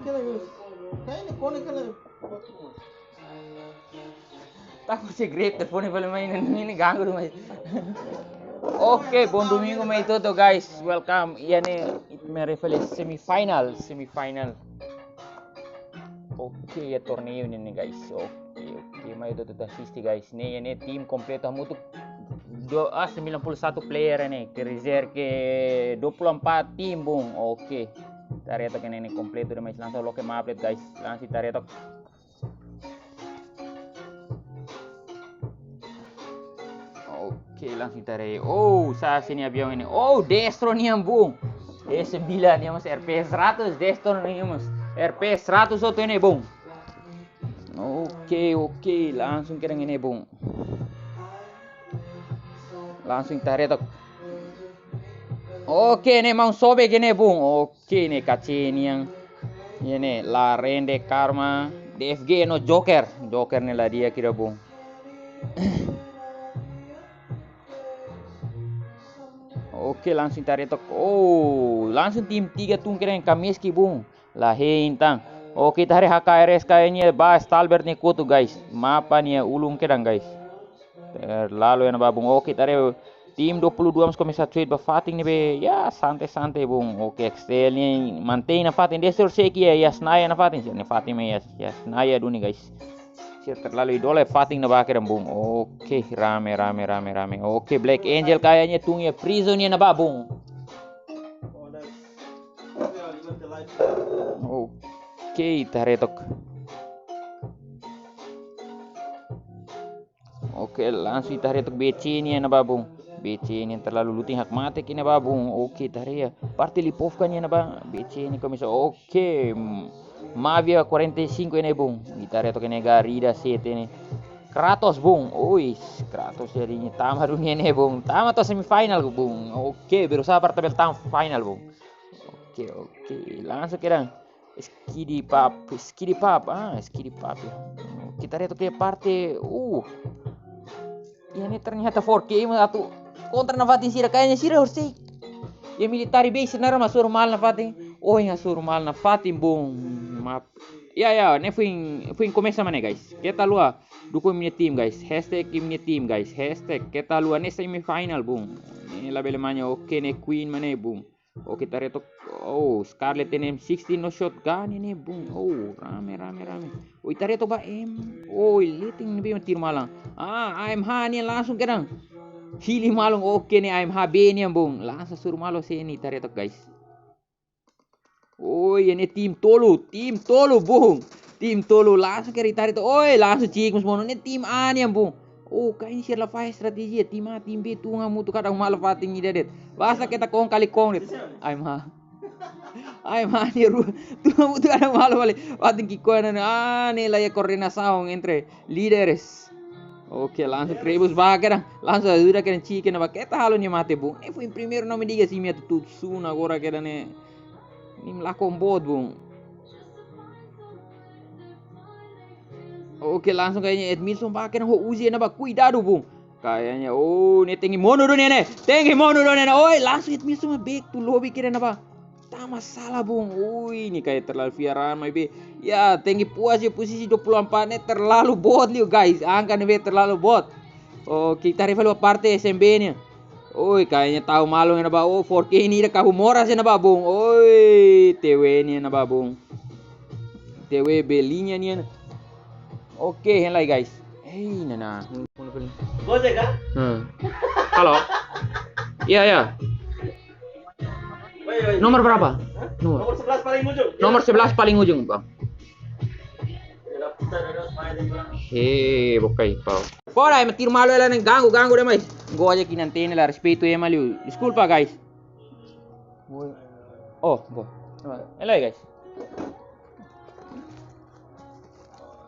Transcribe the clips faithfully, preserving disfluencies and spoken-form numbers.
Kela, guys. Kayak ini konek kela. Tá com segredo, telefone fali mai ne'e, ne'e ganggu mai. Oke, bom domingu mai hotu, guys. Welcome. Iha ne'e, ita mai refere semifinal, semifinal. Oke, iha torneiu ne'e, guys. Oke, oke, mai hotu-hotu asiste, guys. Ne'e, ne'e tim kompletu hamutuk do, ah, sembilan puluh satu player ne'e. Quer dizer que dua puluh empat tim, bom. Oke. Ita haree took ne'e, ne'e kompletu demais. Langsung loke map de'it, guys. Langsung ita haree took. Oke, langsung ita haree. Oh, sá sini aviaun ne'e. Oh, Destro nian, bom. E sembilan nian mós, R P seratus, Destro nian mós. R P seratus hotu ne'e, bom. Oke, oke, langsung kira ne'e, bom. Langsung ita haree took. Oke, ne'e maun sobe ne'e, bom. Oke, ne'e K C nian. Iha ne'e, La Rende, Karma, D F G no Joker. Joker ne'e la di'ak ida, bom. Oke, langsung ita haree took. Oh, langsung tim tiga tun kira Kameski, bom. La hein tan. Oke, ita haree H K R S kayaknya ba Stalbert nia kotuk, guys. Mapa nia ulun kedan, guys. Terlalu iha ne'ebá, bom. Oke, ita haree tim dua puluh dua mós komesa tweet ba fatin ne'ebé. Ya, santai-santai, bom. Oke, X T L ne'e mantein nafatin. Destro sei ke ya, ya, Snaya nafatin. Sira-nia fatin mai ya, ya, Snaya duni, guys. Sira terlalu idola fatin ne'ebá kedan, bom. Oke, rame, rame, rame, rame. Oke, Black Angel kayaknya tun iha prison ne'e ne'ebá, bom. Oke, ita haree took. Oke, langsung ita haree took B C nian ne'ebá, bom. B C nian terlalu lutin hakmatek ne'ebá, bom. Oke, ita haree ya. Parte Lipovka nian ne'ebá, B C nian komesa. Oke, mm, Mavia quarenta e cinco ne'e, bom. Ita haree took ne'e Garida sete ne'e. Kratos, bom. Oi, Kratos jadi ne'e tama duni ne'e, bom. Tama to'o semifinal, bom. Oke, berusaha para tabel tama final, bom. Oke, oke. Langsung kira. Skidi Pap, Skidi Pap, ah, Skidi Pap ya. Ita haree took iha parte, uh. Iha ne'e ternyata four K mós atu kontra nafatin sira, kayaknya sira horisehik. Ya, military base ne'e hasoru malu nafatin. Oh, ya, hasoru malu nafatin, bom. Map. Ya, ya, ne'e foin, foin komesa mak ne'e, guys. Keta haluha dukung imi-nia tim, guys. Hashtag imi-nia tim, guys. Hashtag keta haluha ne'e semifinal, bom. Ne'e labele mak ne'e, oke, ne'e Queen mak ne'e, bom. Oke, ita haree took. Oh, Scarlet ne'e M sixteen no shotgun ne'e, bom. Oh, rame, rame, rame. Oh, ita haree took ba M. Oh, liting ne'ebé tiro malu. Ah, A M H nian langsung kedan. Hili malu, oke, ne'e A M H B nian, bom. Langsung hasoru malu sira-ne'e, ita haree took, guys. Oh, iha ne'e tim tolu, tim tolu, bom. Tim tolu langsung kira ita haree took. Oi, langsung cik mós mono ne'e tim A nian, bom. Oh, kayaknya sira la fahe estratéjia, tim A, tim B, tun hamutuk kada uma la fatin ida de'it. Basta keta kong kali kong de'it. A M H. A M H ne'e ru-, tun hamutuk kada uma la fali. Fatin ki'ikoan ne'e, ah, ne'e la iha koordenasaun entre líderes. Oke, langsung Krebus ba kedan. Langsung ajuda kedan cik ne'ebá. Keta halo nia mate, bom. Ne'e foin primeiru nome diga simi atu tut sun agora kedan ne'e. Nia lakon boot, bom. Oke, langsung kayaknya Edmilson ba kedan ho Uzi ne'ebá, kuidadu, bom. Kayaknya, oh, ne'e tenke monu duni ne'e. Tenke monu duni ne'e. Oi, langsung Edmilson mak back to lobby kedan ne'ebá. Tama sala, bom. Ui, ne'e kayak terlalu fiar maibé. Ya, tenke puas ya, posisi dua puluh empat ne'e terlalu boot liu, guys. Angka ne'ebé terlalu boot. Oke, ita haree fali ba parte S M B nian. Oi, kayaknya tau malu ne'ebá. Oh, four K ne'e ida kabu moras ne'ebá, bom. Oi, T W ne'e ne'ebá, bom. T W belinya nian. Oke, hein lai, guys. Hei, nana. Gojek kah? Hmm. Halo. Iya, iya. Woi, woi. Nomor berapa? Hah? Nomor. Nomor sebelas paling ujung. Nomor sebelas paling ujung, Bang. Hei, bukai, pau. Fora, ema tiro malu hela ne'e ganggu, ganggu demais. Gojek ne'e ita-nia la respeitu ema liu. Deskulpa, guys. Oh, bo. Hein lai, guys.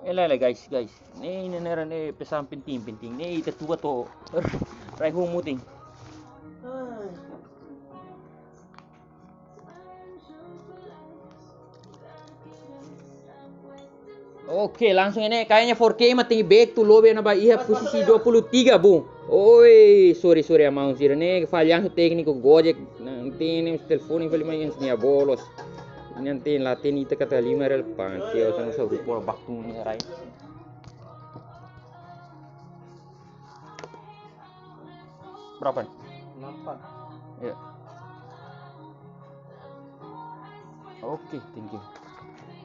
Hein lai, guys, guys. Ne'e, ne'e, ne'e, ne'e pesan penting, penting. Ne'e ita tuba to'o rai-hun mutin. Oke, langsung ne'e kayaknya four K mak tenke back to lobby ne'ebá iha posisi dua puluh tiga, bung. Oi, sorry, sorry, amaun sira ne'e, fallansu tékniku Gojek, ne'e telefone fali mai nia bolos. Nanti latihan ita kata lima rel pan, kio sang sa rupa bak tun rai. Berapa? Delapan. Ya. Oke, thank you.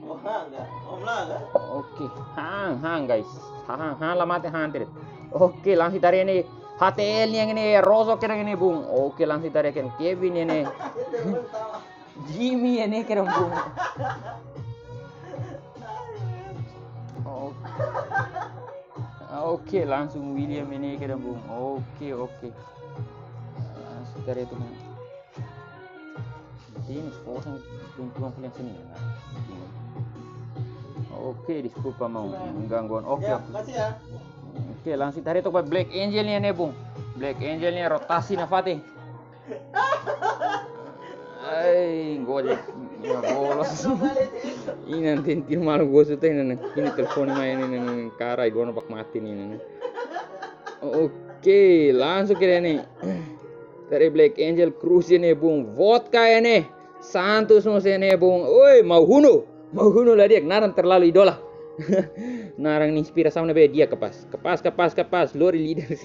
Oh, enggak. Oh, enggak. Oke, hang, hang, guys. Hang, hang, la mate hang teret. Oke, langsung ita haree ne'e. H T L nian ne'e, Rosso kedan ne'e, bung. Oke, langsung ita haree kedan Kevin nian ne'e. Jimmy nian ne'e kedan, bung. Oke. Oke, langsung William nian ne'e kedan, bung. Oke, oke. Langsung ita haree itu, man. Ini sporting tuntuan paling sini, nah. Oke, deskulpa, maun, mengganggu. Oke, ya, oke. Makasih ya. Oke, langsung ita haree took ba Black Angel nian ne'e, bung. Black Angel nian rotasi nafatin. Ai, Gojek. Ya, bolos. Ini nanti, nanti malu gua sudah ini, nih. Ini telepon main ini, nih, nih. Karai, dua nampak mati nih, nih, nih. Oke, langsung kedan ne'e. Ita haree Black Angel, Cruz nian ne'e, bung. Vodka nian ne'e. Santos mós nian ne'e, bung. Oi, Mauhunu. Mauhunu la di'ak, naran terlalu idola. Naran inspirasaun ne'ebé di'ak, kapás. Kapás, kapás, kapás. Lori líder.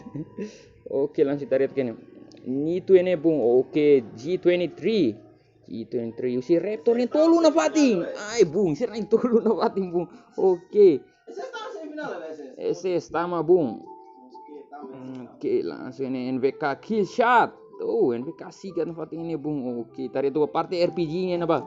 Oke, langsung ita haree took ne'e. Nitto nian ne'e, bung. Oke, G twenty-three. G twenty-three. Husi Raptor na'in-tolu nafatin. Ai, bung, sira na'in-tolu nafatin, bung. Oke. Ese tama semifinál, ya, ese? Ese tama, bung. Oke, tama, ese tama. Oke, langsung ne'e N V K Killshot. Oh, N V K siga nafatin ne'e, bung. Oke, ita haree took ba parte R P G nian ne'ebá.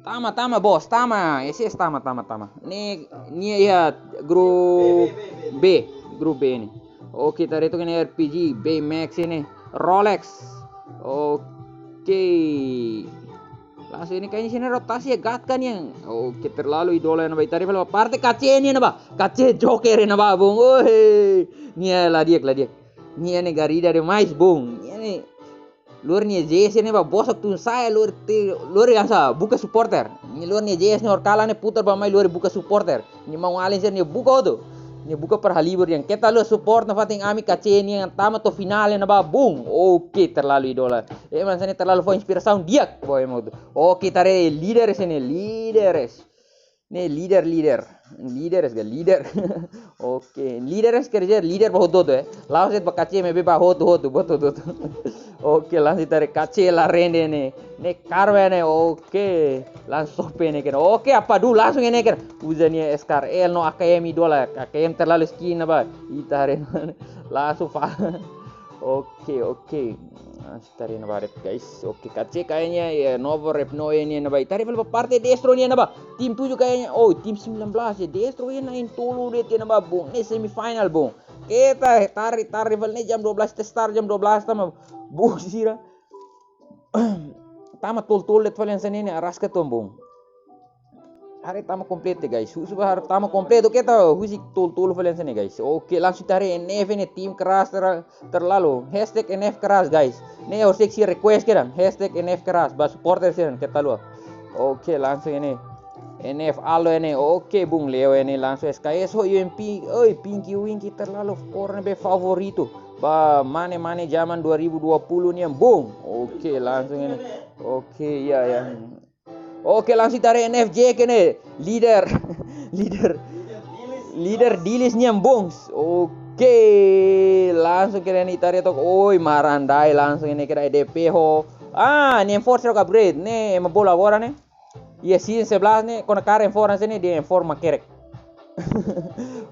Tama, tama, bos, tama. Ese tama, tama, tama. Ne'e, ne'e iha grup B, grup B ne'e. Oke, ita haree took ne'e R P G, Baymax ne'e, Rolex. Oke. Langsung ne'e kayaknya sini rotasi ya, Gatka nian. Oke, terlalu idola ne'ebá. Ita haree fali ba parte K C nian ne'ebá. K C Joker ne'ebá, bung. Oi. Ne'e la di'ak, la di'ak. Ne'e ne'e garida demais, bung. Ne'e ne'e. Lori nia jersey ne'e ba bosok tun sa'e, lori te, lori hanesan buka supporter. Ne'e lori nia jersey ne'e horikalan ne'e putar ba mai lori buka supporter. Ne'e maun-alin sira ne'e buka hotu. Ne'e buka para halibur dehan. Keta haluha support nafatin ami K C nian tama to'o finál ne'ebá, bung. Oke, terlalu idola. Ema hanesan ne'e terlalu fó inspirasaun di'ak. Boy, mau tu. Oke, ita haree líderes ne'e, líderes. Ne'e líder, líder. Líderes ka líder. Oke, líderes quer dizer líder ba hotu-hotu, eh. La'ós de'it ba K C maibé ba hotu-hotu, ba hotu-hotu. Oke, langsung ita haree K C la rende ne'e. Ne'e Carve ne'e, oke. Langsung sope ne'e kedan. Oke, Apadu langsung ne'e kedan. Uza nia S K R L no A K M idola. A K M terlalu skin ne'ebá. Ita haree. Langsung fa. Oke, oke. Ah, ita haree ne'ebá de'it, guys. Oke, K C kayaknya ya Novo Renault nian ne'ebá. Ita haree fali ba parte Destro nian ne'ebá. Tim tujuh kayaknya. Oh, tim sembilan belas ya. Destro ya na'in-tolu de'it ne'ebá, bung. Ne'e semifinal, bung. Keta tari, tari fali ne'e jam dua belas, ita start jam dua belas tama. Bung sira. Tama tolu-tolu de'it fali hanesan ne'e, araska tun, bung. Haree tama kompletu, guys. Husu ba haree tama kompletu, keta husik tolu-tolu fali hanesan ne'e, guys. Oke, langsung ita haree N F ne'e, tim keras ter-, terlalu. Hashtag N F keras, guys. Ne'e ha'u sei request kedan. Hashtag N F keras. Ba supporter sira, keta haluha. Oke, langsung ne'e. N F alo ne'e. Oke, bung, Leo ne'e langsung S K S ho U M P. Oi, Pinky Winky terlalu, kor ne'ebé favoritu. Ba mane-mane zaman dua ribu dua puluh nian, bung. Oke, langsung ne'e. Oke, ya, ya. Oke, langsung ita haree N F J kedan ne'e. Líder. Líder. Líder Dilis nian, bung. Oke, langsung kedan ne'e ita haree took. Oi, Marandai langsung ne'e kedan E D P ho. Ah, nia M four sira upgrade. Ne'e ema bolu agora ne'e. Iha season sebelas ne'e, kona karik M four hanesan ne'e, dehan M four mak kerek.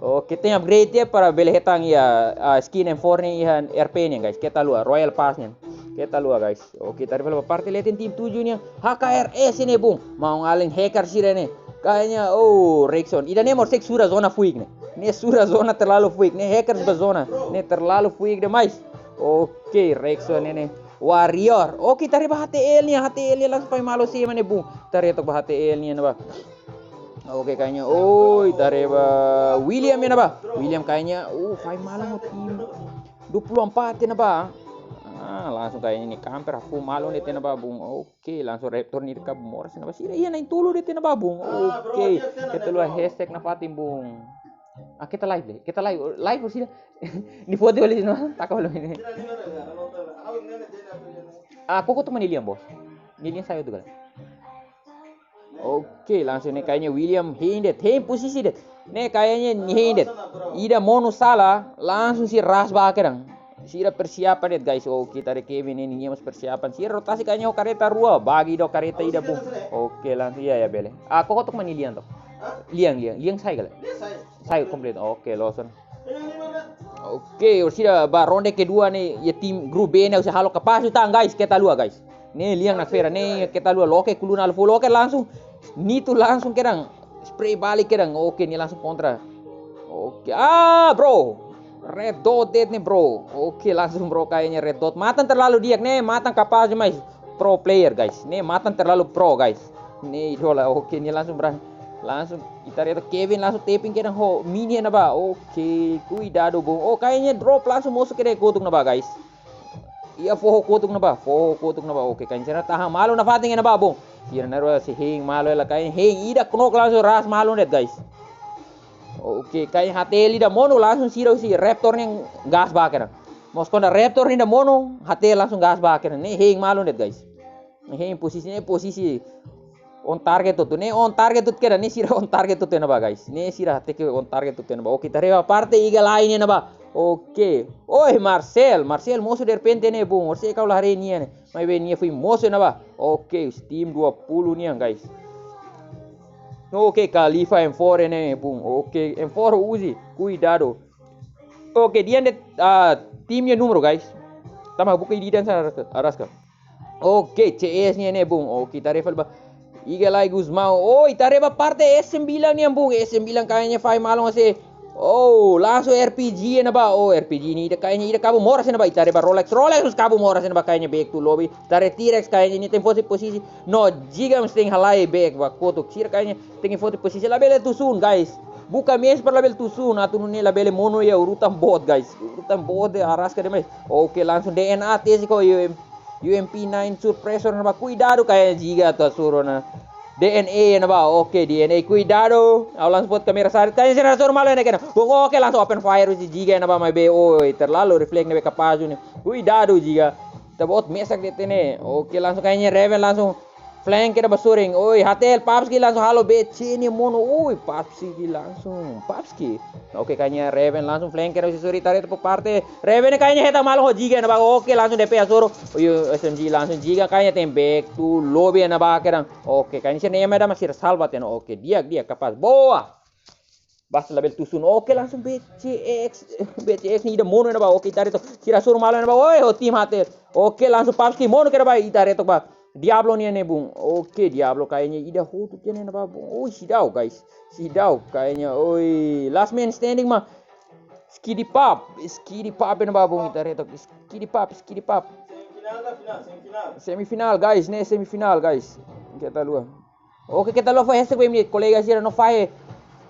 Oke, tenke upgrade tiha para bele hetan iha, ah, skin M four ne'e iha R P nian, guys. Keta haluha, Royal Pass nian. Keta haluha, guys. Oke, ita haree fali ba parte leten tim tujuh nian. H K R S ne'e, bung. Maun-alin hacker sira ne'e. Kayaknya, oh, Rexon. Ida-ne'e mós sei sura zona fuik ne'e. Ne'e sura zona terlalu fuik. Ne'e hackers ba zona. Ne'e terlalu fuik demais. Oke, Rexon ne'e. Warrior. Oke, ita haree ba H T L nian, H T L nian langsung fai malu sira ne'e, bung. Ita haree took ba H T L nian ne'ebá. Oke, kayaknya. Oi, ita haree ba William nian ne'ebá. William kayaknya, uh, fai malu ho tim dua puluh empat nian ne'ebá. Ah, langsung kayaknya ne'e camper, aku malu ne'e tiha ne'ebá, bung. Oke, langsung Raptor ne'e ka moras ne'ebá. Sira iha na'in-tolu de'it ne'ebá, bung. Oke, keta haluha hashtag nafatin, bung. Ah, keta live de'it. Keta live, live sira. Ne'e foto balik no, taka balik ne'e. Ah, koko tu mana Liam, bos? Ne'e Liam sai tu kala. Oke, langsung ne'e kayaknya William hein de'it, hein posisi de'it. Ne'e kayaknya hein de'it. Ida monu sala, langsung sira ras ba kedan. Sira persiapan de'it, guys. Oke, ita haree Kevin ne'e, nia mós persiapan. Sira rotasi kayaknya ho kareta rua, bagi ida ho kareta ida, bung. Oke, langsung, iya, iya, bele. Ah, koko tok mani lian tok. Lian, lian, lian sai kala. Sai komplit. Oke, loos ona. Oke, orsida ba ronde kedua ne'e, iha tim grupu B ne'e, orsida halo kapás tan, guys, keta haluha, guys. Ne'e lian nakfera, ne'e keta haluha, loke kuluna halo full, loke langsung. Nitu langsung kedan, spray balik kedan, oke, nia langsung kontra. Oke, ah, bro. Red dot de'it ne'e, bro. Oke, langsung, bro, kayaknya red dot. Matan terlalu di'ak ne'e, matan kapás demais. Pro player, guys. Ne'e matan terlalu pro, guys. Ne'e idola, oke, nia langsung berani. Langsung ita haree Kevin langsung tapping kedan ho minion ne'ebá. Oke, kuidadu, bung. Oh, kayaknya drop langsung mosu kedan kotuk ne'ebá, guys. Iya, foho kotuk ne'ebá, foho kotuk ne'ebá. Oke, kayaknya sira tahan malu nafatin ne'ebá, bung. Sira na'in-rua sei hein malu hela, kayaknya hein ida knock langsung ras malu de'it, guys. Oke, kayaknya H T L ida monu langsung sira husi Raptor ne'e gas ba kedan. Mós kuandu Raptor ne'e ida monu, H T L langsung gas ba kedan. Ne'e hein malu de'it, guys. Ne'e hein posisi, ne'e posisi on target hotu, ne'e on target hotu kedan, ne'e sira on target hotu iha ne'ebá, guys. Ne'e sira hateke on target hotu iha ne'ebá. Oke, ita haree ba parte Eagle Eye ne'e iha ne'ebá. Oke. Oi, Marcel, Marcel mosu derrepente ne'e, bung. Orsida kau la haree nia ne'e. Maibé nia foin mosu iha ne'ebá. Oke, tim dua puluh nian, guys. Oke, Khalifa M four ne'e, bung. Oke, M four Uzi, kuidadu. Oke, di'ak de'it, ah, tim nia númeru, guys. Tama buka ida-idak hanesan Araska. Oke, C S nian ne'e, bung. Oke, ita haree fali ba Eagle Eye Gusmão. Oh, ita haree ba parte S sembilan nian, bung. S sembilan kayaknya fahe malu ona. Oh, langsung R P G iha ne'ebá. Oh, R P G ne'e ida kayaknya ida kabu moras iha ne'ebá. Ita haree ba Rolex, Rolex mós kabu moras iha ne'ebá, kayaknya back to lobby. Ita haree T-Rex kayaknya nia tenke foti posisi. No, Giga mós tenke halai back ba kotuk. Sira kayaknya tenke foti posisi, labele too soon, guys. Buka meius para labele too soon, atu nune'e labele monu iha urutan boot, guys. Urutan boot de'it, Araska demais. Oke, langsung D N A tesi ho U M, U M P nine suppressor ne'ebá, kuidadu, kayaknya Giga atu hasoru ona D N A ne'ebá. Oke, D N A, kuidadu. Ha'u langsung foti kamera sa'e. Kayaknya sira hasoru malu ne'e kedan. Bung, oke, langsung open fire husi Giga ne'ebá, maibé, oi, terlalu refleks ne'ebé kapás ne'e. Kuidadu, Giga. Ita-boot mesak de'it ne'e. Oke, langsung kayaknya Raven langsung flank kedan ba sorin. Oi, H T L, Papski langsung halo B C ne'e monu. Oi, Papski langsung. Papski. Oke, kayaknya Raven langsung flank kedan husi sorin, ita haree tok ba parte. Raven ne'e kayaknya hetan malu ho Giga ne'ebá. Oke, langsung D P hasoru. Oi, S M G langsung Giga kayaknya tenke back to lobby iha ne'ebá kedan. Oke, kayaknya sira ne'e ema ida mak sira salva tiha ona. Oke, di'ak, di'ak, kapás. Boa. Basta labele too soon. Oke, langsung B C X. B C X ne'e ida monu iha ne'ebá. Oke, ita haree tok. Sira hasoru malu iha ne'ebá. Oi, ho tim H T L. Oke, langsung Papski monu kedan ba. Ita haree tok ba Diablo nian ne'e, bung. Oke, Diablo kayaknya ida hotu tiha ona iha ne'ebá, bung. Oi, seidauk, guys. Seidauk kayaknya. Oi, last man standing mak Skiddy Pop. Skiddy Pop iha ne'ebá, bung. Ita haree tok. Skiddy Pop, Skiddy Pop. Semifinál, guys. Ne'e semifinál, guys. Keta haluha. Oke, keta haluha fahe hashtag ba imi-nia kolega sira, no fahe.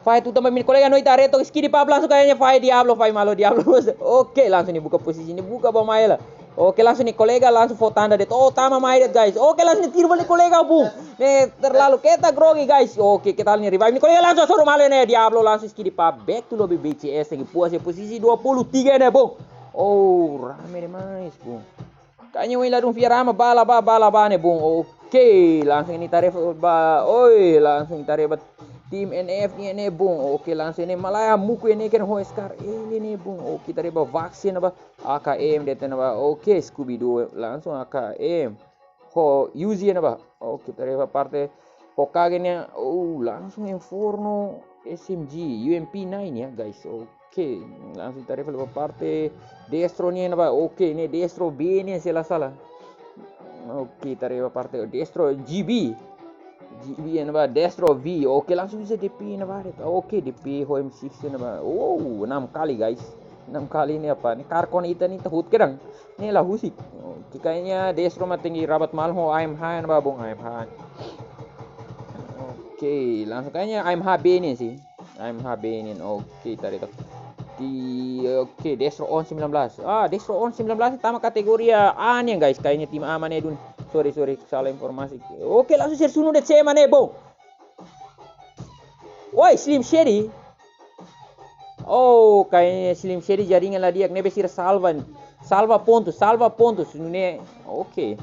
Fahe tutan ba imi-nia kolega, no, ita haree tok Skiddy Pop langsung kayaknya fahe Diablo, fahe malu Diablo. Oke, langsung nia buka posisi, nia buka ba mai hela. Oke, langsung nia kolega langsung fó tanda de'it. Oh, tama mai de'it, guys. Oke, langsung nia tiru ba nia kolega, bung. Ne'e terlalu keta grogi, guys. Oke, keta haluha nia revive. Nia kolega langsung hasoru malu ne'e, Diablo langsung Skiddy Pop back to lobby. B C S lagi puas iha posisi dua puluh tiga ne'e, bung. Oh, rame demais, bung. Kayaknya ohin ladún fiar ama bala ba, bala ba ne'e, bung. Oke, langsung ita haree ba. Oi, langsung ita haree ba tim N F ne'e, bung. Oke, langsung ne'e Malaya Muku ne'e kedan ho Scar L ne'e, bung. Oke, ita haree ba Vax ne'ebá. A K M de'it ne'ebá. Oke, Scooby Doo langsung A K M. Ho Uzi ne'ebá. Oke, ita haree ba parte Hokage nian. Oh, langsung M four no S M G, U M P nine ya, guys. Oke, langsung ita haree fali ba parte Destro nian ne'ebá. Oke, ne'e Destro B nian, se la sala. Oke, ita haree ba parte Destro G B. G B ne'ebá, Destro V. Oke, langsung bisa D P ne'ebá de'it. Oke, D P ho M six ne'ebá. Oh, enam kali, guys. Enam kali ne'e apa? Ne'e karik ona ita ne'e ita hotu kedan. Ne'e la husik. Oke, kayaknya Destro mak tenke rabat malu ho A M H ne'ebá, bung, A M H. Oke, langsung kayaknya A M H B ne'e sih. A M H B ne'e. Oke, ita haree tok. Di, oke, Destro On sembilan belas. Ah, Destro On sembilan belas tama kategoria A nian, guys. Kayaknya tim A mak ne'e duni. Sorry, sorry, salah informasi. Oke, langsung sira sunu de'it C mak ne'e, bung. Woi, Slim Shady. Oh, kayaknya Slim Shady jaringan la di'ak, ne'ebé sira salva. Salva pontus, salva pontus. Ne'e, oke.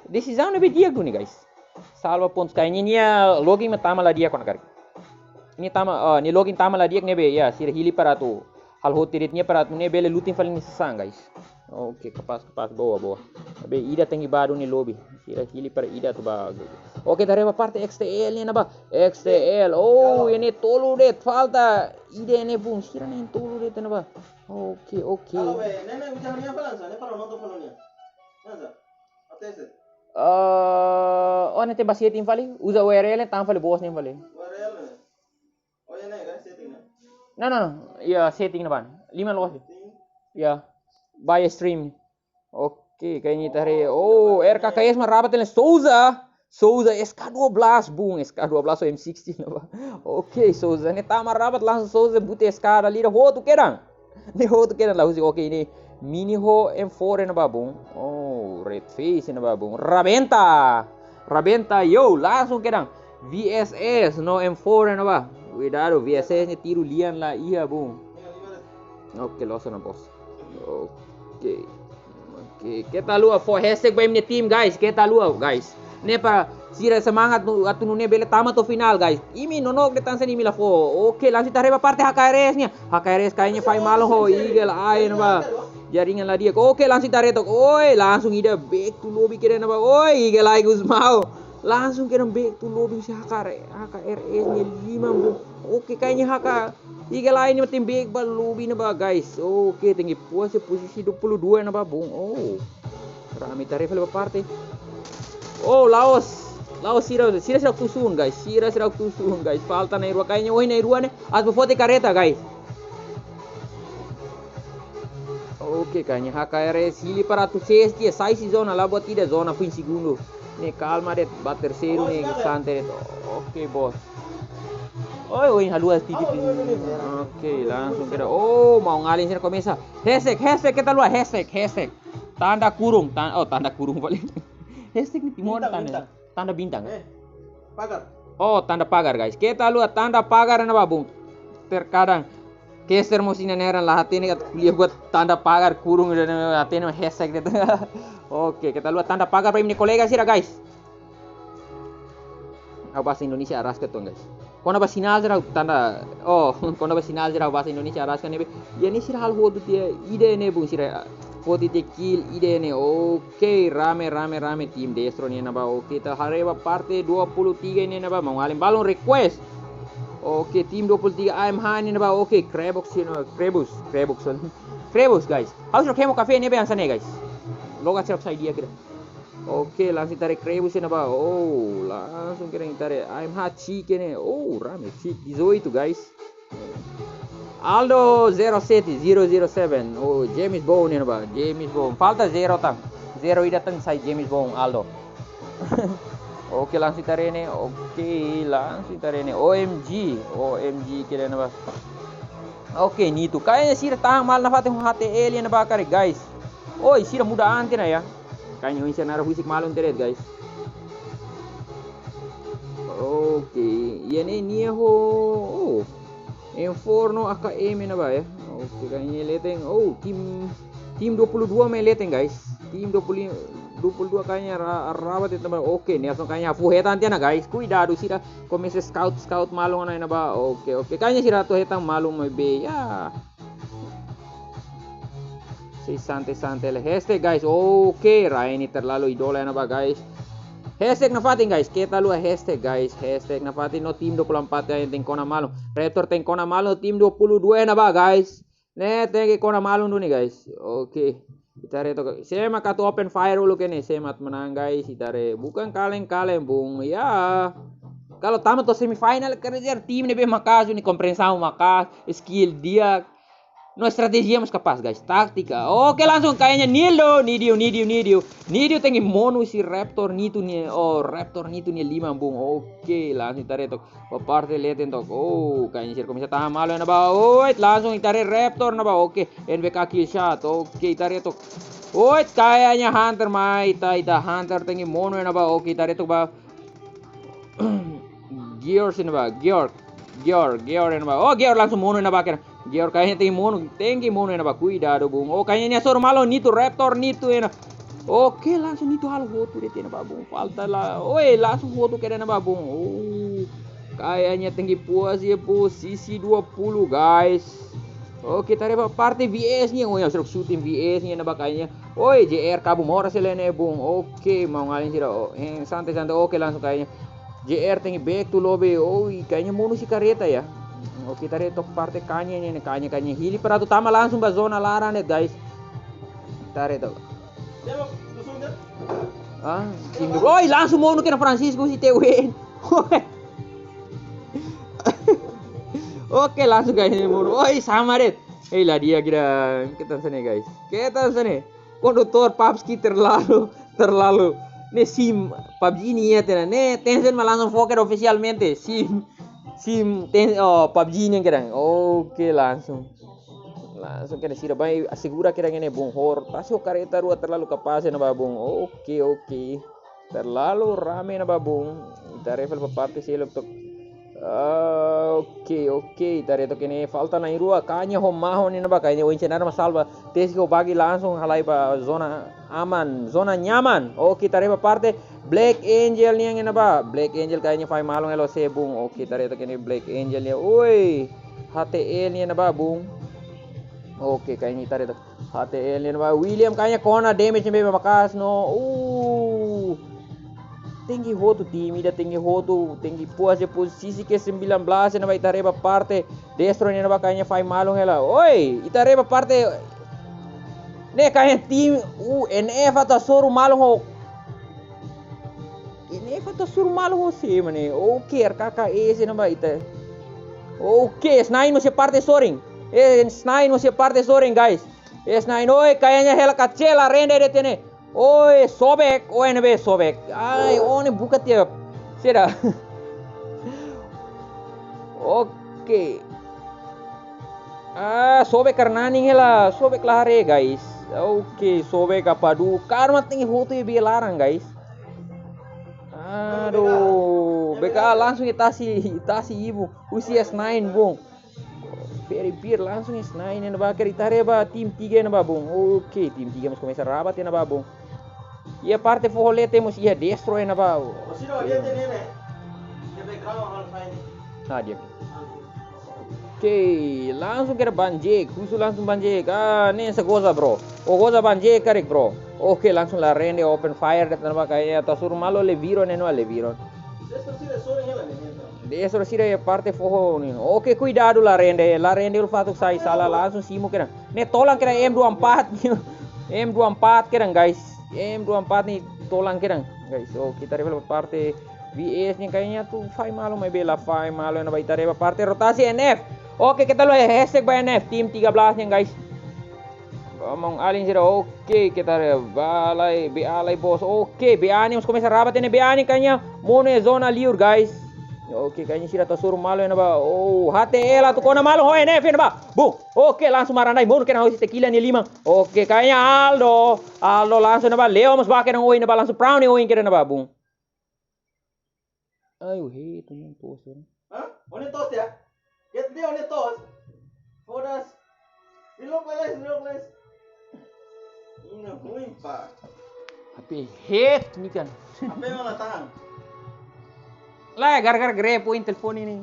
Desizaun ne'ebé di'ak duni, guys. Salva pontus, kayaknya nia login mak tama la di'ak ona karik. Nia tama, ah, nia login tama la di'ak ne'ebé, ya, sira hili para atu halo hotu de'it nia para atu nia bele lutin fali nia sasán, guys. Oke, kapás, kapás, boa, boa. Tapi ida tenke ba duni lobby. Sira hili para ida atu ba. Oke, ita haree ba parte X T L nian ne'ebá. X T L. Oh, iha ne'e tolu de'it, falta ida iha ne'e bung. Sira na'in tolu de'it ne'ebá. Oke, oke. Halo, be, ne'e, ne'e, uza nian fali, sa, ne'e para nonton fali nian. Ne'e, sa. Até se. Eh, oh, ne'e tenke ba setting fali, uza U R L, tan fali bos ne'e fali. U R L ne'e. Oh, iha ne'e, guys, setting ne'e. No, no, no. Ya, setting ne'ebá. Lima loos. Setting. Ya. Buy a stream. Oke, kayaknya ita haree. Oh, R K K S mak rabat ne'e Souza. Souza S K dua belas, bung, S K dua belas ou M sixteen ne'ebá. Oke, Souza ne'e tama rabat langsung Souza buta eskada lira hotu kedan. Ne'e hotu kedan la husik, oke, ne'e Mini ho M four ne'ebá bung. Oh, Red Face ne'ebá bung. Rabenta. Rabenta, yo, langsung kedan. V S S no M four ne'ebá. Kuidadu, V S S ne'e tiru lian la iha bung. Oke, loos ona bos. Oke. Oke, keta haluha fó hashtag ba imi-nia tim, guys. Keta haluha, guys. Ne'e para sira semangat nu, atu nune'e bele tama to'o finál, guys. Imi nonook de'it hanesan imi la fó. Oke, langsung ita haree ba parte H K R S nian. H K R S kayaknya fai malu ho Eagle Eye ne'ebá. Jaringan la di'ak. Oke, langsung ita haree took. Oi, langsung ida back to lobby kedan ne'ebá. Oi, Eagle Eye Gusmão. Langsung kedan back to lobby husi H K R, H K R S nia liman bung. Oke, kayaknya H K Eagle Eye ne'e mak tenke back ba lobby ne'ebá, guys. Oke, tenke puas posisi dua puluh dua ne'ebá bung. Oh. Rame ita haree fali ba parte. Oh, la'ós. La'ós sira, sira seidauk tun sun, guys. Sira seidauk tun sun, guys. Falta na'in-rua, kayaknya, oh, na'in-rua ne'e. Atu foti kareta, guys. Oke, kayaknya H K R S hili para atu ses dia, sai husi zona, la buat ida, zona foin segundu. Ne'e kalma de'it, ba terseiru ne'e sante de'it. Oke, bos. Oi, oi, haluha titik. Oke, langsung kedan. Oh, maun-alin sira komesa. Hashtag, hashtag, keta haluha, hashtag, hashtag. Tanda kurung, tan-, oh, tanda kurung fali. Hashtag ne'e Timor. Bintang, tanda, bintang. Tanda bintang. Eh, pagar. Oh, tanda pagar, guys. Keta haluha tanda pagar ne'ebá bung. Terkadang caster mós sira-ne'e la hatene atu ko'alia buat tanda pagar kurung, la hatene hashtag de'it. Oke, keta haluha tanda pagar ba imi-nia kolega sira, guys. Ha'u bahasa Indonesia araska uitoan, guys. Kona-ba sinál sira tanda, oh, kona-ba sinál sira bahasa Indonesia araska ne'ebé. Iha ne'e sira halo hotu tiha ida ne'e bung sira foti tiha kill ida ne'e. Oke, rame, rame, rame tim Destro nian ne'ebá. Oke, ita haree ba parte dua puluh tiga nian ne'ebá. Maun-alin balun request. Oke, tim dua puluh tiga A M H nian ne'ebá. Oke, Krebos, you know, Krebos, Krebos. Krebos, guys. Ha'u seidauk hemu kafé ne'ebé hanesan ne'e, guys. Logat seidauk sai di'ak kedan. Oke, langsung ita haree Krebos ne'ebá. Oh, langsung kedan ita haree A M H Chic ne'e. Oh, rame Chic dezoito, guys. Aldo zero sete, zero zero seven. Oh, James Bond ne'ebá. James Bond. Falta zero tan. Zero ida tan sai James Bond, Aldo. Oke, langsung ita haree ne'e. Oke, langsung ita haree ne'e. O M G. O M G kedan ne'ebá. Oke, Nito. Kayaknya sira tahan malu nafatin ho H T L nian ne'ebá karik, guys. Oi, sira muda an tiha ona ya. Kayaknya ohin sira na'in-rua husik malu tiha de'it, guys. Oke, iha ne'e nia ho, oh, M four no A K M ne'ebá ya. Oke, kayaknya leten. Oh, tim, tim dua puluh dua mak leten, guys. Tim dua puluh, dua puluh dua kayaknya ra-, rabat de'it ne'ebá. Oke, Nelson kayaknya hafu hetan tiha ona, guys. Kuidadu sira komesa scout, scout malu ona ne'ebá. Oke, oke. Kayaknya sira atu hetan malu maibé ya. Sei sante-sante lai. Hashtag, guys. Oke, Raini terlalu idola ne'ebá, guys. Hashtag nafatin, guys. Keta haluha hashtag, guys. Hashtag nafatin no tim dua puluh empat yang tenke kona malu. Raptor tenke kona malu tim dua puluh dua ne'ebá, guys. Ne'e tenke kona malu duni, guys. Oke. Ita haree took. Sé mak atu open fire uluk ne'e, sé mak atu manán, guys. Ita haree bukan kaleng-kaleng, bung. Ya. Kalau tama to'o semifinal, quer dizer, tim ne'ebé maka'as, nia kompreensaun maka'as, skill di'ak. No estratéjia mós kapás, guys. Tátika. Oke, langsung kayaknya Nildo, Nidio, Nidio, Nidio. Nidio tenke monu husi Raptor Nito nia, oh, Raptor Nito nia liman bung. Oke, langsung ita haree took. Ba parte leten took. Oh, kayaknya sira komesa tahan malu ne'ebá. Oit, langsung ita haree Raptor ne'ebá. Oke, N B K kill shot. Oke, ita haree took. Oit, kayaknya Hunter mai. Ita, ita Hunter tenke monu ne'ebá. Oke, ita haree took ba. Georg sira ne'ebá. Georg. Georg, Georg ne'ebá. Oh, Georg langsung monu ne'ebá kena. Georg kayaknya tenke monu, tenke monu ne'ebá. Kuidadu, bung. Oh, kayaknya nia hasoru malu Nito, Raptor Nito ne'e. Oke, langsung Nito halo hotu de'it iha ne'ebá bun. Falta la. Oi, langsung hotu kedas iha ne'ebá bun. Oh. Kayaknya tenke puas iha posisi dua puluh, guys. Oke, ita haree ba parte V S nian. Oh, yang seruk shooting V S nian iha ne'ebá kayaknya. Oi, J R kabun moras hela ne'e bun. Oke, maun-alin sira. Oh, eh, santai, santai. Oke, langsung kayaknya J R tenke back to lobby. Oh, kayaknya monu husi karreta ya. Oke, ita haree took parte Kanye nian, Kanye, Kanye hili para atu tama langsung ba zona laran ne'e, guys. Ita haree took. Ah, sindu. Oi, langsung monu kedas Francisco husi T W N. Oke, langsung kayaknya monu. Oi, sama de'it. Hei, la di'ak ida. Keta hanesan ne'e, guys. Keta hanesan ne'e. Kondutór PUBG terlalu, terlalu. Ne'e sim, PUBG nian iha tiha ona. Ne'e Tencent mak langsung fó kedas ofisialmente. Sim, sim, ten, oh, PUBG nian kedas. Oke, langsung. Langsung kedas sira ba asegura kedas iha ne'e bun. Hor, tasi ho karreta rua terlalu kapás iha ne'ebá bun. Oke, oke. Terlalu rame iha ne'ebá bun. Ita haree fali ba parte seluk took. Ah, oke, oke. Ita haree took iha ne'e falta na'in-rua, Kanye ho Maho nian ne'ebá, Kanye ho Incenar mak salva. Tesi ho bagi langsung halai ba zona aman, zona nyaman. Oke, ita haree ba parte Black Angel nian iha ne'ebá. Black Angel kayaknya fahe malu hela sé bun. Oke, ita haree took iha ne'e Black Angel nian. Oi, H T L nian iha ne'ebá bun. Oke, kayaknya ita haree took. H T L nian ba William kayaknya kona damage ne'ebé maka'as no. Uh. Tenke hotu tim ida, tenke hotu, tenke puas iha posisi ke sembilan belas iha ne'ebá, ita haree ba parte Destro nian ba kayaknya fahe malu hela. Oi, ita haree ba parte ne'e kayaknya tim, uh, N F atu hasoru malu ho. N F atu hasoru malu ho sé mak ne'e. Oke, R K K S iha ne'ebá ita. Oke, S nine mós iha parte sorin. Eh, S nine mós iha parte sorin, guys. S nine, oi, kayaknya hela kacela rende de'it iha ne'e. Oi, sobek, oi, ne'ebé sobek. Ai, ó-nia buka tiha. Sira. Oke. Ah, sobek karena ning hela, sobek la haree, guys. Oke, sobek apa du? Karma tenke hotu iha bee laran, guys. Aduh, B K langsung iha tasi, tasi ibun. Husi S nine bun. Very beer langsung S nine iha ne'ebá, ita haree ba tim tiga iha ne'ebá bun. Oke, tim tiga mós komesa rabat iha ne'ebá bun. Iha parte foho leten mós iha Destro iha ne'ebá. Nah, di'ak. Oke, langsung kedas Banjek, husu langsung Banjek. Ah, ne'e sá goza, bro. Ó goza Banjek karik, bro. Oke, langsung La Rende open fire de'it iha ne'ebá, kayaknya atu hasoru malu Leviro ne'e no Leviro. Destro sira iha parte foho nian. Oke, kuidadu La Rende. La Rende uluk fatuk sai sala langsung simu kedas. Ne'e tolan kedas M dua empat. M dua empat kedas, guys. M dua empat ne'e tolan kedas, guys. Oke, ita haree ba parte V S nian kayaknya atu fahe malu maibé la fahe malu iha ne'ebá, ita haree ba parte rotasi N F. Oke, keta haluha hashtag ba N F, tim tiga belas nian, guys. Maun-alin sira, oke, keta haree ba lai, B A lai, bos. Oke, B A nian mós komesa rabat iha ne'e, B A nian kayaknya monu iha zona liur, guys. Oke, kayaknya sira atu hasoru malu iha ne'ebá. Oh, H T L atu kona malu ho N F iha ne'ebá. Bum. Oke, langsung maran-na'in, monu kedas husi Tequila nia liman. Oke, kayaknya Aldo. Aldo langsung iha ne'ebá, Leo mós ba kedas oin iha ne'ebá, langsung Brown nia oin kedas iha ne'ebá, bum. Ai, o rei, tu nem posso, né? Hã? Ó-nia toos ya? Get dia ó-nia toos? Fodas. Reload lelés, reload lelés. Ina ruim, pá. H P head, ni kan. Apa yang mana tangan? Lah, gara-gara Grab, oin telefone ne'e.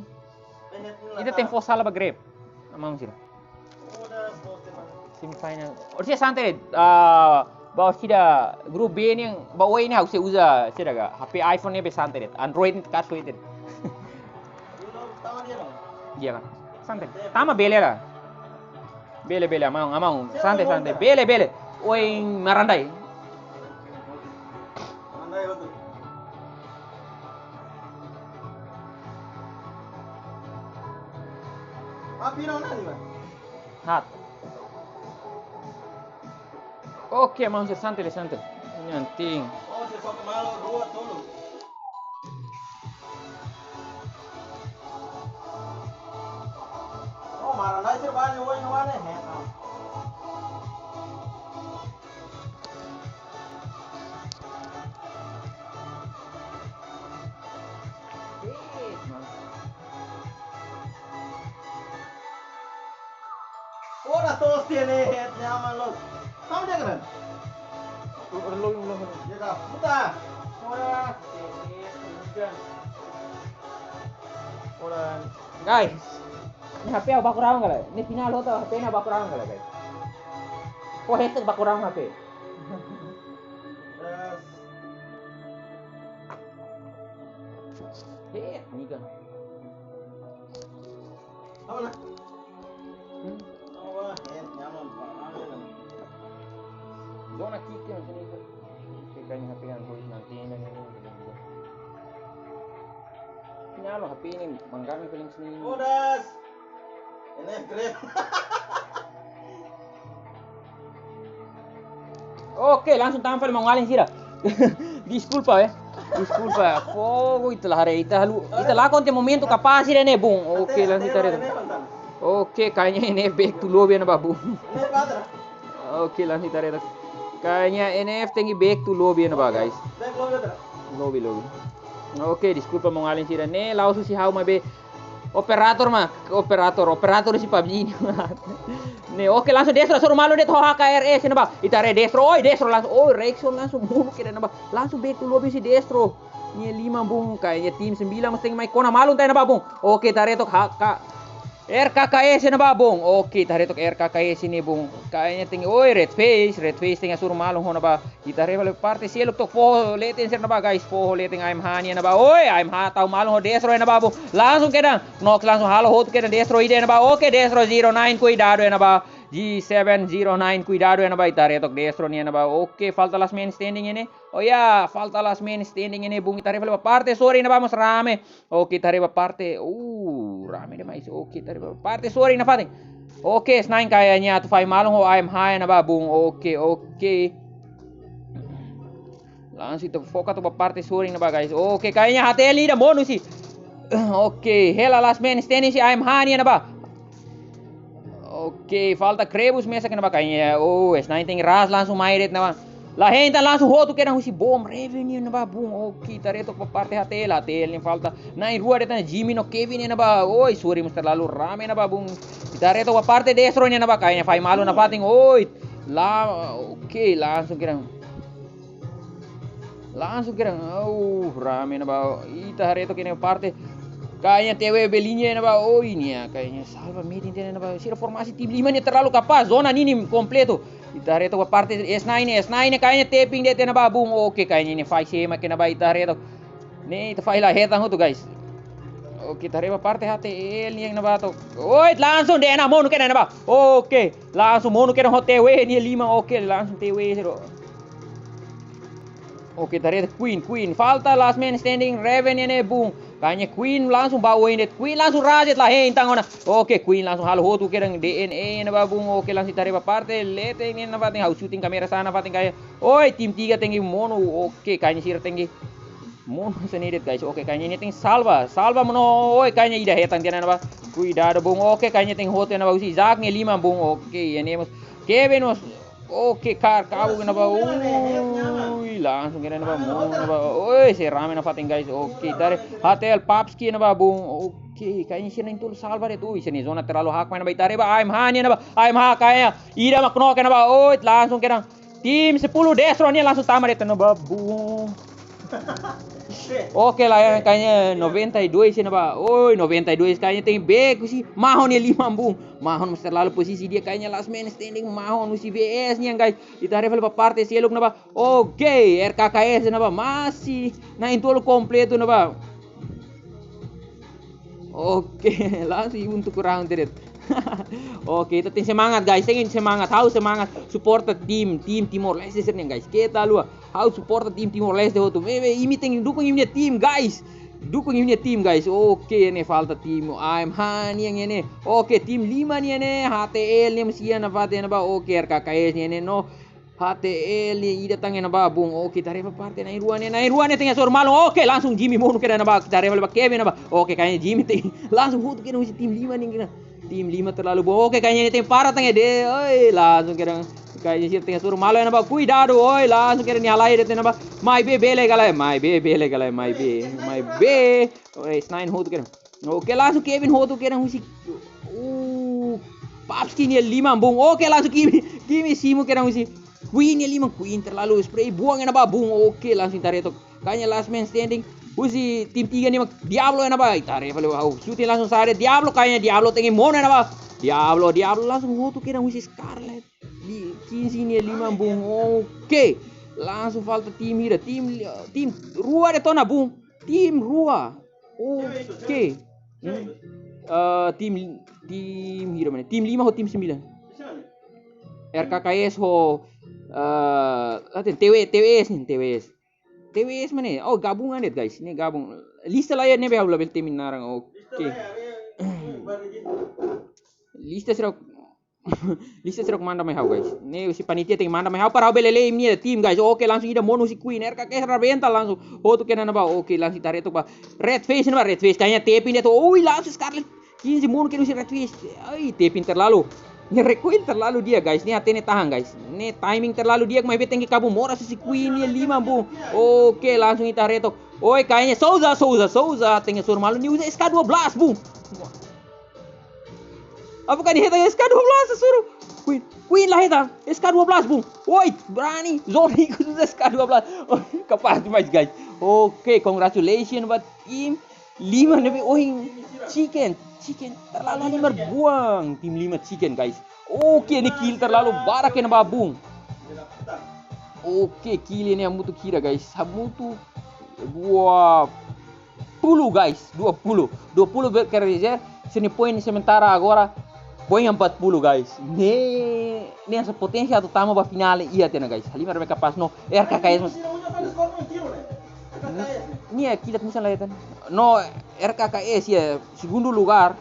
Ita tenke fó sala ba Grab. Amang sira. Semifinal. Orsida santai, ah, ba orsida grupu B nian, ba oin ne'e ha'u sei uza, sira ga, H P iPhone ne'ebé santai de'it. Android ne'e karik soe de'it. Di'ak kan? Santai. Tama bele lah. Bele, bele, amang, amang. Santai, santai. Bele, bele. Oin maran-na'in. Hat. Oke, amang, santai, santai. Nyanting. Oh, maran-na'in sira bá iha ne'ebá ne'e. Ora toos tiha ne'e, nyaman loos. Tama dia keren. Ora, puta. Ora. Guys, ne'e H P ha'u baku raun ka lae? Ne'e final hotu H P ne'e baku raun ka lae, guys? Ko hetek baku raun H P. Head, niga. Apa na? Hmm? Apa? Head, nyaman, Pak. Zona kick yang sini itu. Kita ini H P yang tulis nanti ini, ini, ini, ini. Ini anu, H P ini manggar nih paling sini. Bodas. Ini grab. Oke, langsung tampil mau ngalin sira. Deskulpa, eh. Deskulpa. Fogo ita la haree, ita haluha, ita lakon tiha momentu kapás sira ne'e, bung. Oke, langsung ita haree. Oke, kayaknya ini back to lobby ne'ebá, bung. Oke, langsung ita haree. Kayaknya N F tenke back to lobby ne'ebá, guys. Lobby, lobby. Oke, deskulpa mau ngalin sira ne'e, la'ós husi ha'u maibé operator mak, operator, operator husi PUBG ne'e. Ne'e, oke, langsung Destro, hasoru malu de'it ho H K R S ne'ebá. Ita haree Destro, oi, Destro langsung, oi, reaction langsung monu kedan ne'ebá. Langsung back to lobby husi Destro nia liman, bung, kayaknya tim sembilan mós tenke mai kona malu tiha ne'ebá, bung. Oke, ita haree took H K, R K K S ne'ebá, bung. Oke, ita haree took R K K S ne'e, bung. Kayaknya tenke, oi, Red Face, Red Face tenke hasoru malu ho ne'ebá. Ita haree fali parte seluk took foho leten sira ne'ebá, guys. Foho leten A M H nian ne'ebá. Oi, A M H tau malu ho Destro ne'ebá, bung. Langsung kedan. Knox langsung halo hotu kedan Destro ida ne'ebá. Oke, Destro zero nine, kuidadu ne'ebá. G seven zero nine, kuidadu ne'ebá. Ita haree took Destro nian ne'ebá. Oke, falta last man standing ne'e. Oh ya, falta last man standing ne'e, bung. Ita haree fali ba parte sorin ne'ebá mós rame. Oke, ita haree ba parte. Uh, rame demais. Oke, ita haree ba parte sorin nafatin. Oke, S nine kayaknya atu fahe malu ho A M H ne'ebá, bung. Oke, oke. Langsung ita foka took ba parte sorin ne'ebá, guys. Oke, kayaknya H T L ida monu husi. Oke, hela last man standing husi A M H nian ne'ebá. Oke, falta Krebus mesak ne'ebá kayaknya. Oh, S nine tenke ras langsung mai de'it ne'ebá. La hein tan, langsung hotu kedan husi bom Revenue ne'ebá, bung. Oke, ita haree took ba parte H T L, H T L nian falta na'in-rua de'it, Jimmy no Kevin ne'ebá. Oi, sorin mós terlalu rame ne'ebá, bung. Ita haree took ba parte Destro nian ne'ebá, kayaknya fahe malu nafatin. Oi, la, oke, langsung kedan. Langsung kedan, uh, rame ne'ebá. Ita haree took ne'e parte. Kayaknya T W B liña ne'ebá, oi, nia kayaknya salva metin tiha ne'ebá. Sira formasi tim lima ne'e terlalu kapás, zona ninin kompletu. Ita haree took ba parte S nine, S nine kayaknya tapping de'it ne'ebá, bung. Oke, kayaknya ne'e fahe sema ke ne'ebá, ita haree took. Ne'e ita fahe la hetan hotu, guys. Oke, ita haree ba parte H T L nian ne'ebá took. Oi, langsung D N A monu kedan ne'ebá. Oke, langsung monu kedan ho T W nia liman. Oke, langsung T W sira. Oke, ita haree Queen, Queen. Falta last man standing, Revenue ne'e, bung. Kayaknya Queen langsung ba oin de'it, Queen langsung ras de'it, la hein tan ona. Oke, Queen langsung halo hotu kedan D N A ne'ebá, bung. Oke, langsung ita haree ba parte leten nian nafatin, ha'u shooting kamera sa'e nafatin kayak. Oi, tim tiga tenke monu. Oke, kayaknya sira tenke monu hanesan ne'e de'it, guys. Oke, kayaknya nia tenke salva. Salva monu. Oi, kayaknya ida hetan tiha ne'ebá. Kuidadu, bung. Oke, kayaknya tenke hotu ne'ebá husi Zack nia liman, bung. Oke, ya ne'e mós. Kevin mós. Oke, kar kabu ne'ebá. Ui, langsung kedan ne'ebá, monu ne'ebá. Oi, sira rame nafatin, guys. Oke, ita haree H T L Papski ne'ebá, bung. Oke, kayaknya sira na'in-tolu salva de'it. Ui, sira-nia zona terlalu hakmatek ne'ebá. Ita haree ba A M H nian ne'ebá. A M H kayaknya ida mak knock ne'ebá. Oi, langsung kedan. Tim sepuluh Destro nian langsung tama de'it ne'ebá, bung. Oke, la, ya, kayaknya noventa e dois ne'ebá. Oi, noventa e dois kayaknya tenke back husi Mahon nia liman, bung. Mahon mós terlalu posisi di'ak, kayaknya last man standing Mahon husi V S nian, guys. Ita haree fali ba parte seluk ne'ebá. Oke, R K K S ne'ebá masih na'in-tolu kompletu ne'ebá. Oke, langsung untuk kurang tedet. Oke, ita tenke semangat, guys. Tenke semangat, ha'u semangat. Suporta tim, tim Timor-Leste sira-nian, guys. Keta haluha, ha'u suporta tim Timor-Leste hotu. Be, be, imi tenke dukung imi-nia tim, guys. Dukung imi-nia tim, guys. Oke, ne'e falta tim A M H nian ne'e. Oke, tim lima nian ne'e. H T L nian mós iha nafatin ne'ebá. Oke, R K K S nian ne'e, no. H T L nian ida tan ne'ebá, bung. Oke, ita haree ba parte na'in-rua ne'e, na'in-rua ne'e tenke hasoru malu. Oke, langsung Jimmy monu kedan ne'ebá, ita haree ba Kevin ne'ebá. Oke, kayaknya Jimmy tenke langsung hotu kedan husi tim lima nian kedan. Tim lima terlalu bom. Oke, kayaknya nia tenke para tan de'it. Oi, langsung kedan. Kayaknya sira tenke hasoru malu ne'ebá. Kuidadu, oi, langsung kedan nia halai de'it ne'ebá. Maibé bele ka lae, maibé bele ka lae, maibé, maibé. Oi, S nine hotu kedan. Oke, langsung Kevin hotu kedan husi. Uh, Papski nia liman, bung. Oke, langsung Kimi, Kimi simu kedan husi Queen nia liman, Queen terlalu spray, buang iha ne'ebá, bum, oke, langsung ita haree took. Kayaknya last man standing. Husi tim tiga ne'e mak Diablo iha ne'ebá, ita haree fali, wow, shooting langsung sa'e, Diablo, kayaknya Diablo tenke monu iha ne'ebá. Diablo, Diablo langsung hotu kedan husi Scarlet. Di quinze nia liman, bum, oke. Langsung falta tim hira, tim, tim rua de'it ona, bum. Tim rua. Oke. Hmm. Eh, tim, tim hira mana? Tim lima ho tim sembilan. R K K S ho, eh, laten T W, T W S ne'e, T W S. T W S mana? Oh, gabung de'it, guys. Ne'e gabung. Lista la iha ne'ebé ha'u labele temi naran. Oke. Lista sira, lista sira manda mai ha'u, guys. Ne'e husi panitia tenke manda mai ha'u para ha'u bele lee imi-nia tim, guys. Oke, langsung ida monu husi Queen. R K K S rebenta langsung. Hotu kedan iha ne'ebá. Oke, langsung ita haree took ba Red Face iha ne'ebá, Red Face. Kayaknya tepin de'it. Oi, langsung Scarlet. Quinze monu kedan husi Red Face. Ai, tepin terlalu. Ne'e recoil terlalu di'ak, guys. Ne'e hatene tahan, guys. Ne'e timing terlalu di'ak, maibé tenke kabun moras husi Queen nia liman, bum. Oke, langsung ita haree took. Oi, kayaknya Souza, Souza, Souza. Tenke hasoru malu, nia uza S K dua belas, bum. Apa kan hetan S K dua belas, hasoru? Queen, Queen la hetan S K dua belas, bum. Oi, berani. Zoni ku S K dua belas. Oi, kapás demais, guys. Oke, congratulations buat tim lima ne'ebé, oi, Chicken, Chicken. Terlalu halimar, buang. Tim lima Chicken, guys. Oke, ne'e kill terlalu barak iha ne'ebá, bum. Oke, kill ne'e hamutuk hira, guys. Hamutuk dua puluh, guys, dua puluh. Dua puluh be-, quer dizer, sira-nia poin sementara agora poin empat puluh, guys. Ne'e, ne'e hanesan potensiál atu tama ba finál iha tiha ona, guys. Halimar be kapás no R K K S. Nia kill atu misan la hetan. No R K K S iha segundu lugar.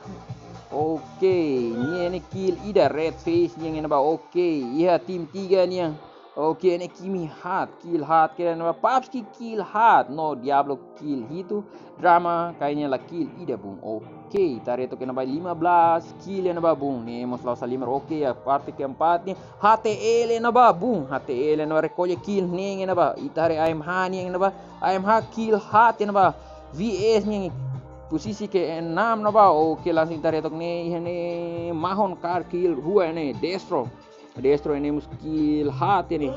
Oke, nia ne'e kill ida, Red Face nian iha ne'ebá. Oke, iha tim tiga nian. Oke, ne'e Kimi haat, kill haat, kira ne'ebá Papski kill haat, no Diablo kill hitu, Drama kayaknya la kill ida, bum. Oke, ita haree took iha ne'ebá lima belas kill iha ne'ebá, bum. Ne'e mós la'ós halimar. Oke, iha parte keempat ne'e H T L iha ne'ebá, bum. H T L iha ne'ebá rekolla kill neen iha ne'ebá. Ita haree A M H nian iha ne'ebá. A M H kill haat iha ne'ebá. V S nian posisi keenam iha ne'ebá. Oke, langsung ita haree took ne'e, iha ne'e Mahon Car kill rua iha ne'e, Destro. Destro iha ne'e mós kill haat iha ne'e.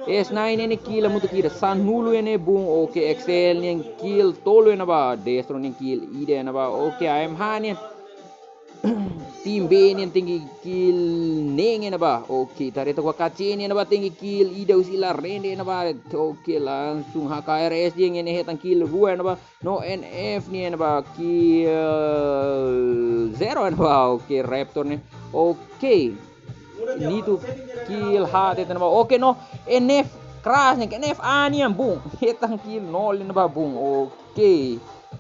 S nine iha ne'e kill hamutuk hira, Sanulu iha ne'e, bum. Oke, X L nian kill tolu iha ne'ebá. Destro nian kill ida iha ne'ebá. Oke, A M H nian tim B nian tenke kill neen iha ne'ebá. Oke, ita haree took ba K C nian iha ne'ebá tenke kill ida husi Larende iha ne'ebá. Oke, langsung H K R S nian iha ne'e hetan kill rua iha ne'ebá. No N F nian iha ne'ebá kill zero iha ne'ebá. Oke, Raptor nian. Oke. Nito kill haat iha ne'ebá. Oke, no N F Crash nian, N F A nian, bum. Hetan kill nol iha ne'ebá, bum. Oke.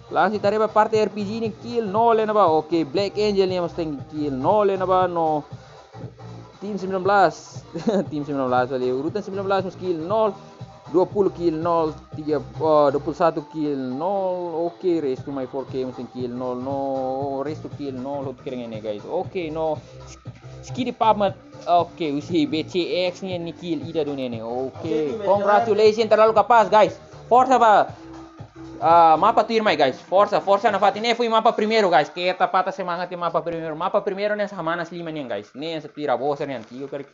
Langsung ita haree ba parte R P G nian kill nol iha ne'ebá. Oke, Black Angel nian mós tenke kill nol iha ne'ebá, no tim sembilan belas. Tim sembilan belas fali. Urutan sembilan belas mós kill nol. Dua puluh kill nol, tiga, oh, dua puluh satu kill nol. Oke, Restu My four K mós tenke kill nol, no Restu kill nol, hotu kedan iha ne'e, guys. Oke, no Skidi Pap mat. Oke, husi B C X nian ne'e kill ida duni ne'e. Oke, congratulations, terlalu kapás, guys. Forsa ba, ah, mapa tuirmai, guys. Forsa, forsa nafatin. Ne'e foin mapa primeiru, guys. Keta patah semangat iha mapa primeiru. Mapa primeiru ne'e Hamanas liman nian, guys. Ne'e hanesan tuir avó sira-nia antigu karik.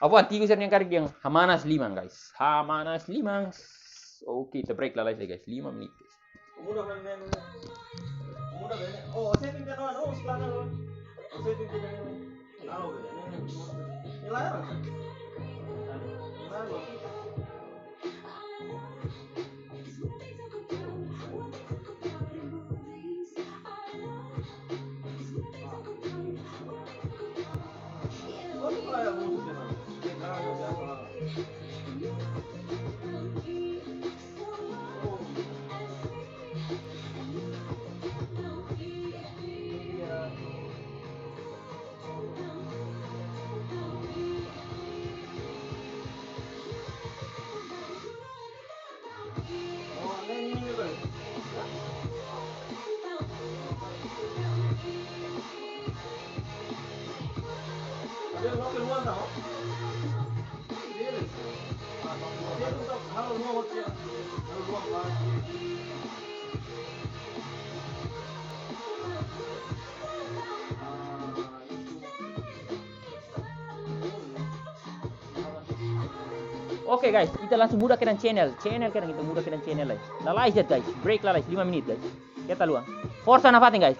Avó antigu sira-nia karik dehan Hamanas liman, guys. Hamanas liman. Oke, ita break lalais lai, guys. Lima menit, guys. Oke guys, ita langsung muda kedan channel. Channel kedan ita muda kedan channel lai. Lalais de'it guys. Break lalais lima menit guys. Keta haluha. Forsa nafatin guys.